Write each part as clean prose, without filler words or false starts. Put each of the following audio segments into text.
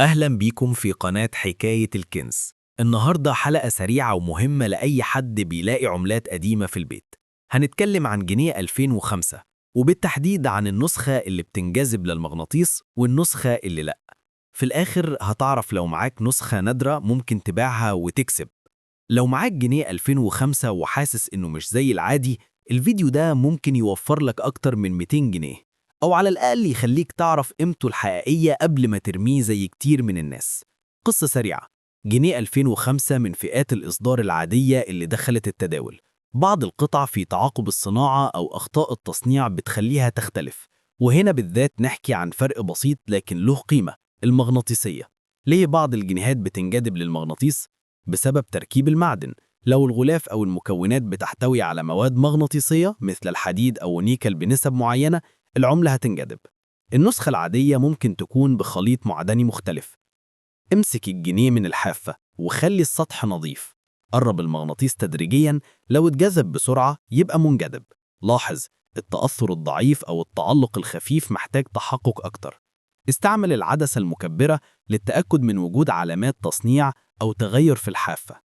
أهلا بيكم في قناة حكاية الكنز. النهاردة حلقة سريعة ومهمة لأي حد بيلاقي عملات قديمة في البيت. هنتكلم عن جنيه 2005، وبالتحديد عن النسخة اللي بتنجذب للمغناطيس والنسخة اللي لأ. في الآخر هتعرف لو معاك نسخة نادرة ممكن تبيعها وتكسب. لو معاك جنيه 2005 وحاسس إنه مش زي العادي، الفيديو ده ممكن يوفر لك أكتر من 200 جنيه، أو على الأقل يخليك تعرف قيمته الحقيقية قبل ما ترميه زي كتير من الناس. قصة سريعة: جنيه 2005 من فئات الإصدار العادية اللي دخلت التداول. بعض القطع في تعاقب الصناعة أو أخطاء التصنيع بتخليها تختلف، وهنا بالذات نحكي عن فرق بسيط لكن له قيمة: المغناطيسية. ليه بعض الجنيهات بتنجذب للمغناطيس؟ بسبب تركيب المعدن. لو الغلاف أو المكونات بتحتوي على مواد مغناطيسية مثل الحديد أو النيكل بنسب معينة، العملة هتنجذب. النسخة العادية ممكن تكون بخليط معدني مختلف. امسك الجنيه من الحافة وخلي السطح نظيف. قرب المغناطيس تدريجيا، لو اتجذب بسرعة يبقى منجذب. لاحظ التأثر الضعيف أو التعلق الخفيف محتاج تحقق أكتر. استعمل العدسة المكبرة للتأكد من وجود علامات تصنيع أو تغير في الحافة.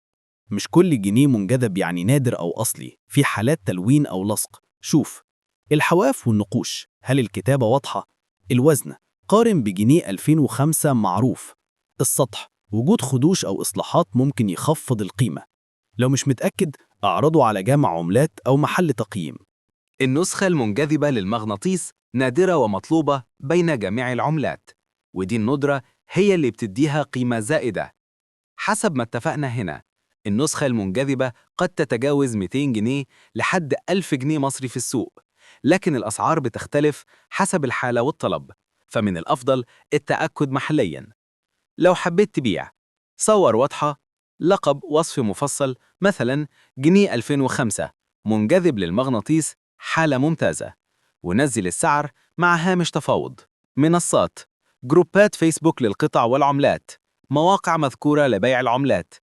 مش كل جنيه منجذب يعني نادر أو أصلي، في حالات تلوين أو لصق. شوف الحواف والنقوش، هل الكتابة واضحة؟ الوزن، قارن بجنيه 2005 معروف. السطح، وجود خدوش أو إصلاحات ممكن يخفض القيمة. لو مش متأكد، اعرضه على جامع عملات أو محل تقييم. النسخة المنجذبة للمغناطيس نادرة ومطلوبة بين جميع العملات، ودي الندرة هي اللي بتديها قيمة زائدة. حسب ما اتفقنا هنا، النسخة المنجذبة قد تتجاوز 200 جنيه لحد 1000 جنيه مصري في السوق، لكن الأسعار بتختلف حسب الحالة والطلب، فمن الأفضل التأكد محلياً. لو حبيت تبيع، صور واضحة، لقب، وصف مفصل، مثلا جنيه 2005 منجذب للمغناطيس، حالة ممتازة، ونزل السعر مع هامش تفاوض. منصات: جروبات فيسبوك للقطع والعملات، مواقع مذكورة لبيع العملات،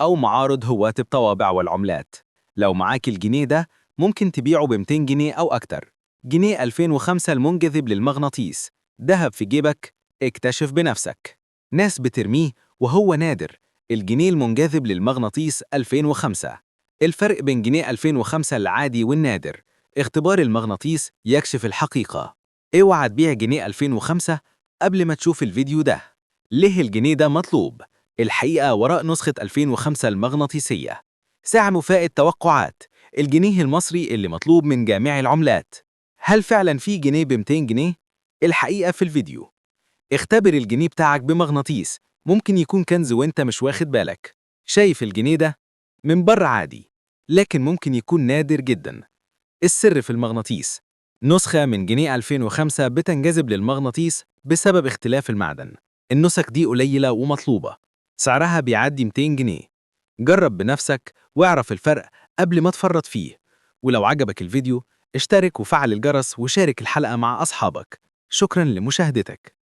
أو معارض هواة الطوابع والعملات. لو معاك الجنيه ده ممكن تبيعه ب 200 جنيه أو أكتر. جنيه 2005 المنجذب للمغناطيس، دهب في جيبك، اكتشف بنفسك. ناس بترميه وهو نادر. الجنيه المنجذب للمغناطيس 2005. الفرق بين جنيه 2005 العادي والنادر. اختبار المغناطيس يكشف الحقيقة. اوعى تبيع جنيه 2005 قبل ما تشوف الفيديو ده. ليه الجنيه ده مطلوب؟ الحقيقة وراء نسخة 2005 المغناطيسية. سعر فائت توقعات. الجنيه المصري اللي مطلوب من جامع العملات. هل فعلا في جنيه ب 200 جنيه؟ الحقيقة في الفيديو. اختبر الجنيه بتاعك بمغناطيس، ممكن يكون كنز وانت مش واخد بالك. شايف الجنيه ده؟ من بره عادي، لكن ممكن يكون نادر جدا. السر في المغناطيس. نسخة من جنيه 2005 بتنجذب للمغناطيس بسبب اختلاف المعدن. النسخ دي قليلة ومطلوبة، سعرها بيعدي 200 جنيه. جرب بنفسك واعرف الفرق قبل ما تفرط فيه. ولو عجبك الفيديو اشترك وفعل الجرس وشارك الحلقة مع أصحابك. شكرا لمشاهدتك.